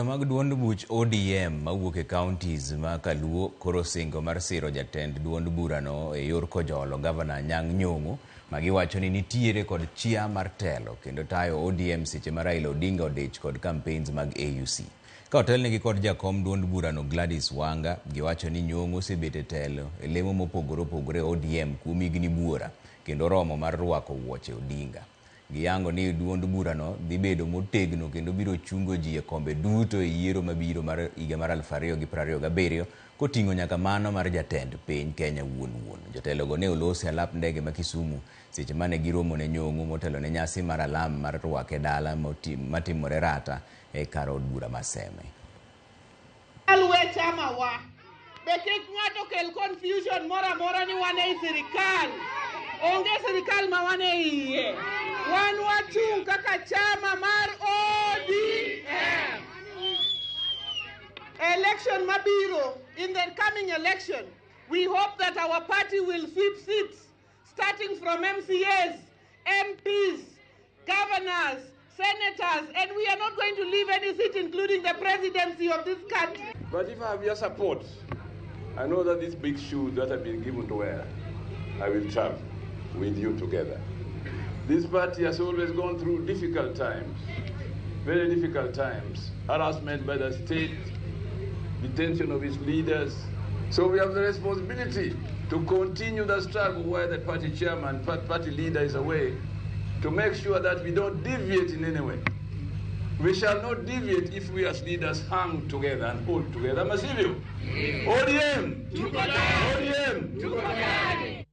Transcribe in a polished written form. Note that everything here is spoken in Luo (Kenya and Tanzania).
Mag duond buch ODM mawuok e counties ma Kaluo koro singo mar siro jatend duond burano e yor kojolo gavana Anyang' Nyong'o ma giwacho ni nitiere kod chia mar telo kendo tayo ODM seche ma Raila Odinga odich kod campaigns mag AUC. Ka otelnegi kod jakom duond burano Gladys Wanga, giwacho ni Nyong'o osebet e telo e lemo mopogore opogore e ODM kuom higni buora kendo romo mar rwako wuoche Odinga. Giyango ni duond burano dhi bedo motegno kendo biro chungo ji e kombe duto e yiero mabiro mar higa mar 2027 koting'o nyaka mano mar jatend piny Kenya wuon wuon. Jotelogo ne olosi e alap ndege ma Kisumu seche mane giromo ne Nyong'o motelo ne nyasi mar alam mar rwake dala matimore Rata e kar od bura ma Seme. We chama wa be kik ng'ato kel confusion moro amora ni wan ei sirikal. Onge sirikal ma wan e iye. Wan wachung' kaka chama mar ODM. Election mabiro, in the coming election, we hope that our party will sweep seats, starting from MCAs, MPs, governors, senators, and we are not going to leave any seat, including the presidency of this country. But if I have your support, I know that these big shoes that have been given to wear, I will travel with you together. This party has always gone through difficult times, very difficult times, harassment by the state, detention of its leaders. So we have the responsibility to continue the struggle while the party chairman, party leader is away, to make sure that we don't deviate in any way. We shall not deviate if we as leaders hang together and hold together. Masivyo. ODM. ODM.